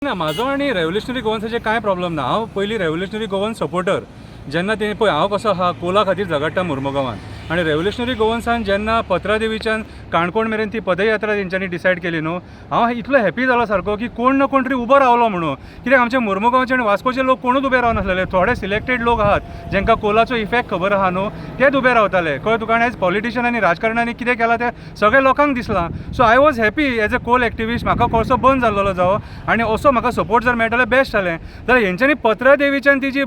ना, म्हाजो आनी रेव्होल्युशनरी गोवन्साचेर कांय प्रॉब्लम ना. हांव पयलीं रेव्होल्युशनरी गोवन सपोर्टर. जेन्ना ते पळय, हांव कसो आहा, कोला खातीर झगडटा मुर्मुगांवान आनी रेव्होल्युशनरी गोवन्सान जेन्ना पत्रादेवीच्यान काणकोण मेरेन ती पदयात्रा तेंच्यांनी डिसायड केली न्हू, हांव इतलो हॅपी जालो सारको की कोण ना कोण तरी उबो रावलो म्हणून. कित्याक आमच्या मुर्मुगांवचे आनी वास्कोचे लोक कोणूच उबे रावनासलेले. थोडे सिलेक्टेड लोक आहात जेंकां कोलाचो इफेक्ट खबर आहा न्हू, तेच उबे रावताले. कळ्ळें तुका? आनी आयज पॉलिटिशियन आनी राजकारण्यांनी कितें केलां तें सगळ्या लोकांक दिसलां. So I was happy as a coal activist. म्हाका कोळसो बंद जाल्लो जावो आनी असो म्हाका सपोर्ट जर मेळटालो, बेस्ट जालें. जाल्यार हेंच्यांनी पत्रादेवीच्यान ती जी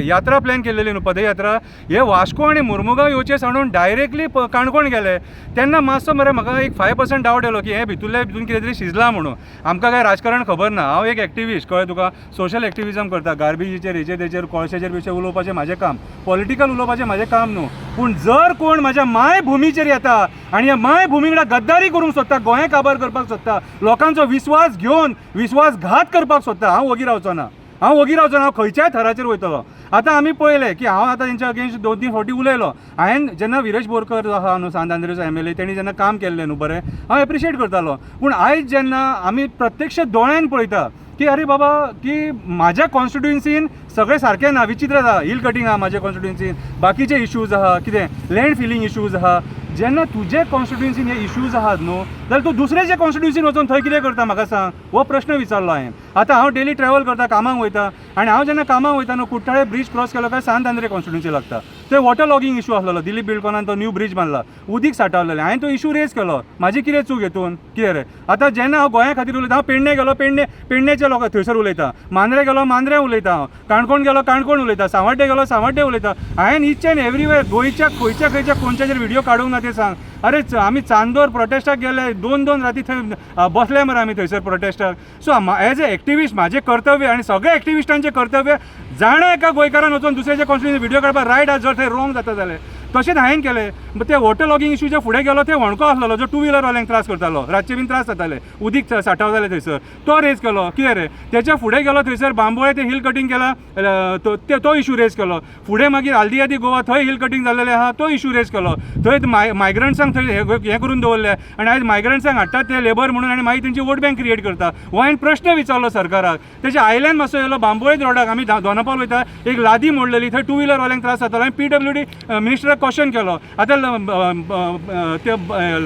यात्रा प्लॅन केलेली न्हू, पदयात्रा, हे वास्को आनी मुर्मुगांव येवचे सांडून डायरेक्टली काणकोण गेले तेन्ना मातसो मरे म्हाका एक 5% डावट येयलो की हे भितूरल्या भितून कितें तरी शिजलां म्हणून. आमकां काय राजकारण खबर ना. हांव एक एक्टिविस्ट, कळ्ळें तुका? सोशल एक्टिविजम करता. गार्बेजीचेर, हेचेर तेचेर, कोळशाचेर बिळशेर उलोवपाचें म्हाजें काम, पॉलिटिकल उलोवपाचें म्हाजें काम न्हू. पूण जर कोण म्हाज्या मायभुमीचेर येता आनी ह्या मायभुमी वांगडा गद्दारी करूंक सोदता, गोंय काबार करपाक सोदता, लोकांचो विस्वास घेवन विस्वासघात करपाक सोदता, हांव वगी रावचो ना. हांव वगी रावचो ना. हांव खंयच्याय थराचेर वयतलो. आतां आमी पळयलें की हांव आतां तेंच्या अगेन्स्ट दोन तीन फावटी उलयलो. हांवें जेन्ना विरेश बोरकर जो आहा न्हू, सांत आंद्रेचो एमएलए, तेणी जेन्ना काम केल्लें न्हू बरें, हांव एप्रिशिएट करतालो. पूण आयज जेन्ना आमी प्रत्यक्ष दोळ्यान पळयता की अरे बाबा, की म्हाज्या कॉन्स्टिट्युएन्सीन सगळें सारकें ना, विचित्र आसा, हिल कटींग आहा म्हाज्या कॉन्स्टिट्युएन्सीन, बाकीचे इश्यूज आहा, कितें लँड फिलींग इश्यूज आहा. जेन्ना तुजे कॉन्स्टिट्युएन्सीन हे इश्यूज आहात न्हू, जाल्यार तूं दुसऱ्याच्या कॉन्स्टिट्युएन्सीन वचून थंय कितें करता, म्हाका सांग. हो प्रश्न विचारलो हांवें. आतां हांव डेली ट्रॅवल करता, कामाक वयता आनी हांव जेन्ना कामाक वयता न्हू, कुठ्ठाळे ब्रीज क्रॉस केलो काय सांत आंद्रे कॉन्स्टिट्युएन्सी लागता. थंय वॉटर लॉगिंग इशू आसलेलो. दिलीप बिल्डकॉनान तो न्यू ब्रीज बांदला, उदीक साठावलेलें. हांवें तो इशू रेज केलो. म्हाजी कितें चूक हेतून, कितें रे? आतां जेन्ना हांव गोंया खातीर उलयता, हांव पेडणे गेलो, पेडणे पेडणेच्या लोकां थंयसर उलयता, मांद्रे गेलो, मांद्रे उलयता हांव, काणकोण गेलो, काणकोण उलयता, सावड्डे गेलो, सावड्डे उलयता. हांवें इच एंड एवरीवेर गोंयच्या खंयच्या खंयच्या कोनशाचेर व्हिडियो काडूंक ना तें सांग. अरे, आमी चांदोर प्रोटेस्टाक गेले, दोन दोन राती थंय बसले मरे आमी थंयसर प्रोटेस्टाक. सो एज ए एक्टिविस्ट म्हाजें कर्तव्य आनी सगळ्या एक्टिविस्टांचें कर्तव्य, जाणा एका गोंयकारान वचून दुसऱ्याच्या कॉन्स्टिट्युएन्सी व्हिडियो काडपाक रायट आसा, जर थंय रोंग जाता जाल्यार. तशेंच हांवें केलें. ते वॉटर लॉगिंग इशूच्या फुडें गेलो, ते होणको आसलेलो जो टू व्हिलरवाल्यांक त्रास करतालो, रातचे बीन त्रास जाताले, उदीक साठावताले थंयसर, तो रेज केलो. कितें रे, तेच्या फुडें गेलो, थंयसर बांबोळे ते हिल कटींग केला, तो इशू रेज केलो. फुडें मागीर आल्दिया दी गोवा, थंय हिल कटींग जाल्लेलें आहा, तो इशू रेज केलो. थंय मायग्रंट्सांक थंय हे हें करून दवरले आनी आयज मायग्रंट्सांक हाडटात ते लेबर म्हणून आनी मागीर तेंची वोट बँक क्रिएट करता. हो हांवें प्रश्न विचारलो सरकाराक. तेच्या आयल्यान मातसो येयलो, बांबोळे रोडाक आमी दोनापावल वयता, एक लादी मोडलेली, थंय टू व्हिलरवाल्यांक त्रास जातालो. हांवें पीडब्ल्यूडी मिनिस्टराक क्वेश्चन केलो. आतां ते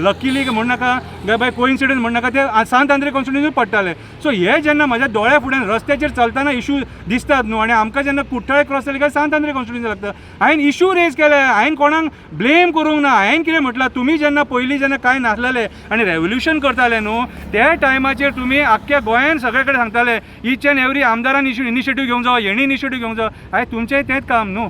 लकीली म्हण नाका, बाय कोइन्सिडन्स म्हण नाका, ते सांत आंद्रे कॉन्स्टिट्युएन्सी पडटाले. सो हे जेन्ना म्हाज्या दोळ्या फुड्यान रस्त्याचेर चलतना इशू दिसतात न्हू आनी आमकां जेन्ना कुठ्ठाळे क्रॉस जाले काय सांत आंद्रे कॉन्स्टिट्युएन्सी लागता, हांवें इशू रेज केले. हांवें कोणाक ब्लेम करूंक ना. हांवें कितें म्हटलां, तुमी जेन्ना पयलीं जेन्ना कांय नासलेले आनी रेवोल्युशन करताले न्हू, त्या टायमाचेर तुमी आख्ख्या गोंयान सगळे कडेन सांगताले, इच एंड एवरी आमदारान इशू इनिशिएटीव घेवंक जावो, हेणी इनिशिएटीव घेवंक जावो. हांवें तुमचें तेंच काम न्हू.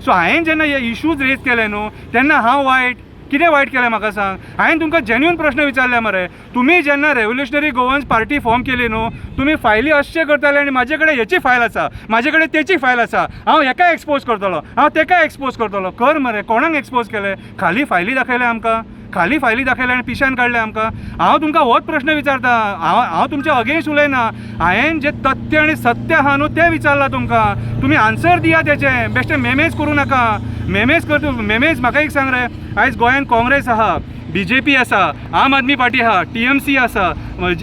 सो हांवें जेन्ना हे इशूज रेज केले न्हू, तेन्ना हांव वायट कितें वायट केलें, म्हाका सांग. हांवें तुमकां जेन्युन प्रश्न विचारले मरे. तुमी जेन्ना रेव्होल्युशनरी गोवन्स पार्टी फॉर्म केली न्हू, तुमी फायली अशें करताले आनी म्हाजे कडेन हेची फायल आसा, म्हाजे कडेन तेची फायल आसा, हांव हेका एक्सपोज करतलो, हांव तेका एक्सपोज करतलो. कर मरे. कोणाक एक्सपोज केले? खाली फायली दाखयले आमकां, खाली फायली दाखयले आनी पिशान काडले आमकां. हांव तुमकां होच प्रश्न विचारता. हांव तुमच्या अगेन्स्ट उलयना. हांवें जें तथ्य आनी सत्य आहा न्हू, तें विचारलां तुमकां. तुमी आन्सर दिया तेचें. बेश्टे मेमेज करूं नाका. मेमेज करता मेमेज. म्हाका एक सांग रे, आयज गोंयांत काँग्रेस आहा, बीजेपी आसा, आम आदमी पार्टी आहा, टीएमसी आसा,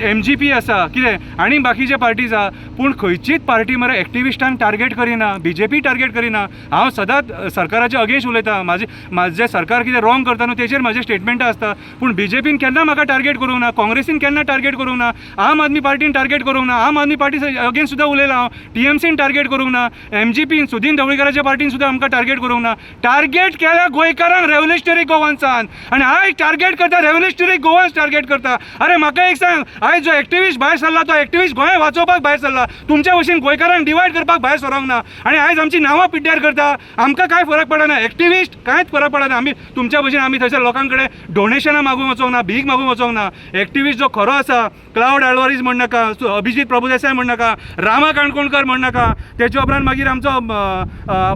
एमजीपी आसा, कितें आनी बाकीचे पार्टीज आहा. पूण खंयचीच पार्टी मरे एक्टिविस्टांक टार्गेट करिना, बीजेपी टार्गेट करिना. हांव सदांच सरकाराच्या अगेन्स्ट उलयता. म्हाजे म्हाजें सरकार कितें रॉंग करता न्हू, तेचेर म्हाजें स्टेटमेंटां आसता. पूण बीजेपीन केन्ना म्हाका टार्गेट करूंक ना, काँग्रेसीन केन्ना टार्गेट करूंक ना, आम आदमी पार्टीन टार्गेट करूंक ना. आम आदमी पार्टी अगेन्स्ट सुद्दां उलयलां हांव. टीएमसीन टार्गेट करूंक ना, एमजीपीन, सुदीन ढवळीकाराच्या पार्टीन सुद्दां आमकां टार्गेट करूंक ना. टार्गेट केल्या गोंयकारांक रेव्होल्युशनरी गोवन्सान आनी आयज टार्गेट करता, रेव्होल्युशनरी गोवन्स टार्गेट करता. अरे, म्हाका एक सांग, आयज जो एक्टिविस्ट भायर सरला, तो एक्टिविस्ट गोंय वाचोवपाक भायर सरला, तुमच्या भशेन गोंयकारांक डिवायड करपाक भायर सरोंक ना. आनी आयज आमची नांवां पिड्ड्यार करता. आमकां कांय फरक पडना. एक्टिविस्ट कांयच फरक पडना. आमी तुमच्या भशेन आमी थंयसर लोकां कडेन डोनेशनां मागूंक वचोंक ना, भीक मागूंक वचोंक ना. एक्टिविस्ट जो खरो आसा, क्लावड आल्वारीज म्हण नाका, अभिजीत प्रभुदेसाय म्हण नाका, रामा काणकोणकर म्हण नाका, तेच्या उपरांत मागीर आमचो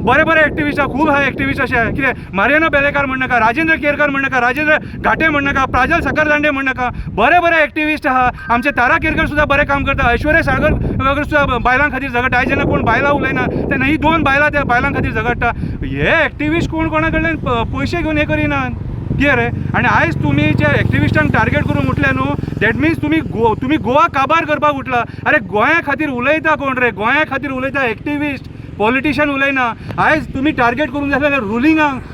बरे बरे एक्टिविस्ट आहा, खूब आहा एक्टिविस्ट अशे. कितें मारियानो बेलेकार म्हण नाका, राजेंद्र केरकर म्हण नाका, राजेंद्र घाटे म्हण नाका, प्राजल साखरदांडे म्हण नाका, बरे बरे एक्टिविस्ट आहा आमचे. तारा केरकर सुद्दां बरें काम करता. ऐश्वर्या साळकर सुद्दां बायलां खातीर झगडटा. आयज जेन्ना कोण बायलां उलयना, तेन्ना ही दोन बायलां त्या बायलां खातीर झगडटा. हे एक्टिविस्ट कोण कोणा कडल्यान पयशे घेवन हें करिनात. कितें रे? आनी आयज तुमी जे एक्टिविस्टांक टार्गेट करून उठले न्हू, that means तुमी गोवा काबार करपाक उठला. अरे, गोंया खातीर उलयता कोण रे? गोंया खातीर उलयता एक्टिविस्ट, पॉलिटिशियन उलयना. आयज तुमी टार्गेट करूंक जाय जाल्यार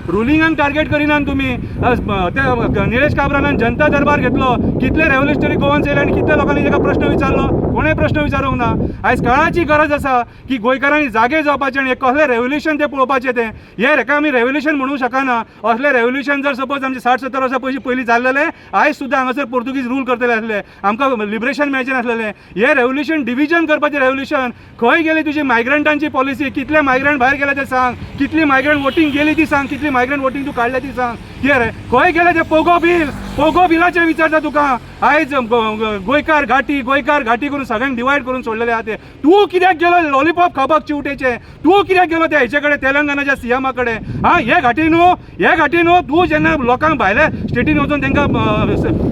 रुलिंगांक टार्गेट करिनात तुमी. ते निलेश काब्रालान जनता दरबार घेतलो, कितले रेव्होल्युशनरी गोवन्स येयले आनी कितल्या लोकांनी ताका प्रश्न विचारलो? कोणें प्रश्न विचारूंक ना. आयज काळाची गरज आसा की गोंयकारांनी जागे जावपाचें आनी हें कसलें रेव्होल्युशन तें पळोवपाचें तें. हें हेका आमी रेव्होल्युशन म्हणूंक शकना. असलें रेव्होल्युशन जर सपोज आमचे 60-70 वर्सां पयलीं पयलीं जाल्लेलें, आयज सुद्दां हांगासर पोर्तुगीज रूल करतले आसले, आमकां लिबरेशन मेळचें नासलेलें. हें रेव्होल्युशन डिविजन करपाचें रेव्होल्युशन. खंय गेली तुजी मायग्रंटांची पॉलिसी? कितले मायग्रंट भायर गेले ते सांग. कितली मायग्रंट वोटींग गेली ती सांग. कितली मायग्रंट वोटींग तूं काडल्या ती सांग. कितें रे, खंय गेले ते पोगो बील? पोगो बिलाचेर विचारता तुका. आयज गोंयकार घाटी, गोंयकार घाटी करून सगळ्यांक डिवायड करून सोडलेले आहा ते. तूं कित्याक गेलो लॉलीपॉप खावपाक चिवटेचे? तूं कित्याक गेलो त्या हेचे कडेन, तेलंगणाच्या सीएमा कडेन? हा, हे घाटी न्हू, हे घाटी न्हू. तूं जेन्ना लोकांक भायल्या स्टेटीन वचून तांकां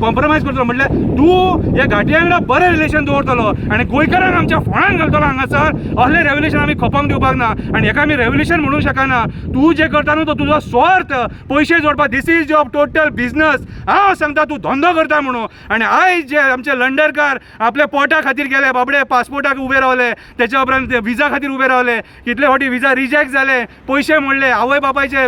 कॉम्प्रोमायज करतलो, म्हटल्यार तूं ह्या घाटी वांगडा बरें रिलेशन दवरतलो आनी गोंयकारांक आमच्या फोंडान घालतलो हांगासर. असलें रेव्होल्युशन आमी खपोंक दिवपाक ना आनी हेका आमी रेव्होल्युशन म्हणूंक शकना. तूं जें करता न्हू, तो तुजो स्वार्थ, पयशे जोडपाक. This is job, total business. हांव सांगता, तूं धंदो करता म्हणून. आनी आयज जे आमचे लंडरकार आपल्या पोटा खातीर गेले बाबडे, पासपोर्टाक उबे रावले, तेच्या उपरांत विजा खातीर उबे रावले, कितले फावटी विजा रिजेक्ट जाले, पयशे मोडले, आवय बापायचे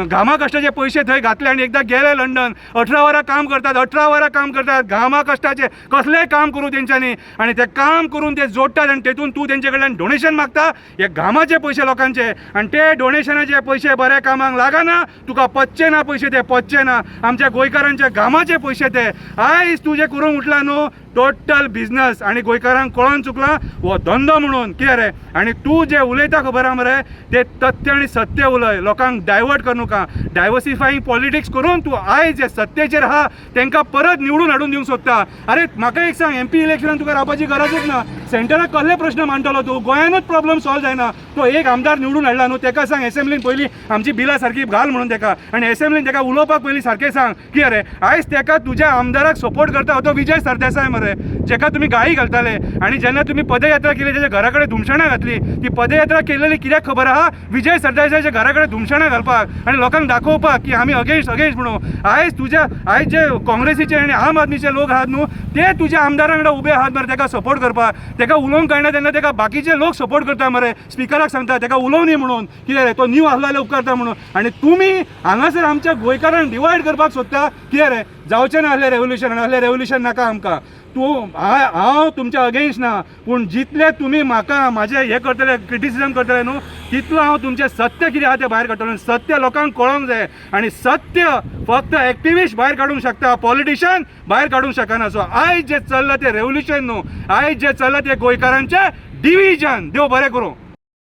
घामा कश्टाचे पयशे थंय घातले आनी एकदां गेले लंडन. 18 वरां काम करतात, 18 वरां काम करतात, घामा कश्टाचे कसलेंय काम करूं तेंच्यांनी, आनी ते काम करून ते जोडटात आनी तेतून तूं तेंचे कडल्यान डोनेशन मागता. हे घामाचे पयशे लोकांचे आनी ते डोनेशनाचे पयशे बऱ्या कामाक लागना. तुका पच्चे ना पयशे, ते पच्चे ना. आमच्या गोंयकारांच्या घामाचे पयशे ते. आयज तूं जें करूंक उठला न्हू, टोटल बिजनस, आनी गोंयकारांक कळोन चुकलां हो धंदो म्हणून. कितें रे? आनी तूं जें उलयता, खबर आहा मरे, ते तथ्य आनी सत्य उलय, लोकांक डायवर्ट कर नाका. डायवर्सिफाईंग पॉलिटिक्स करून तूं आयज जे सत्तेचेर आहा तांकां परत निवडून हाडून दिवंक सोदता. अरे, म्हाका एक सांग, एमपी इलेक्शनान तुका रावपाची गरजूच ना. सेंटराक कसले प्रश्न मांडटलो तूं? गोंयानूच प्रॉब्लम सॉल्व जायना. तो एक आमदार निवडून हाडला न्हू, तेका सांग एसेंब्लीन पयलीं आमची बिलां सारकी घाल म्हणून तेका, आनी एसेंब्लीन तेका उलोवपाक पयलीं सारकें सांग. की अरे, आयज तेका तुज्या आमदाराक सपोर्ट करता तो विजय सरदेसाय मरे, जेका तुमी गाळी घालताले. आनी जेन्ना तुमी पदयात्रा केली, तेच्या घरा कडेन धुमशणां घातली. ती पदयात्रा केलेली कित्याक खबर आहा? विजय सरदेसाच्या घरा कडेन धुमशणां घालपाक आनी लोकांक दाखोवपाक की आमी अगेन्स्ट, अगेन्स्ट म्हणून. आयज तुज्या आयज जे काँग्रेसीचे आनी आम आदमीचे लोक आहात न्हू, ते तुज्या आमदारा वांगडा उबे आहात मरे तेका सपोर्ट करपाक. तेका उलोवंक कळना तेन्ना तेका बाकीचे लोक सपोर्ट करता मरे. स्पिकराक सांगता तेका उलोवनी म्हणून. कितें रे, तो न्यू आसलो जाल्यार उपकारता म्हणून. आनी तुमी हांगासर आमच्या गोंयकारांक डिवायड करपाक सोदता. कितें रे, जावचें ना असलें रेव्होल्युशन. आनी असलें रेव्होल्युशन नाका आमकां. तूं हांव तुमच्या अगेन्स्ट ना, पूण जितले तुमी म्हाका म्हाजे हे करतले, क्रिटिसिजम करतले न्हू, तितलो हांव तुमचें सत्य कितें आहा तें भायर काडटलो. सत्य लोकांक कळोंक जाय आनी सत्य फक्त एक्टिविस्ट भायर काडूंक शकता, पॉलिटिशियन भायर काडूंक शकना. सो आयज जें चल्लां तें रेव्होल्युशन न्हू, आयज जें चल्लां तें गोंयकारांचें डिविजन. देव बरें करूं.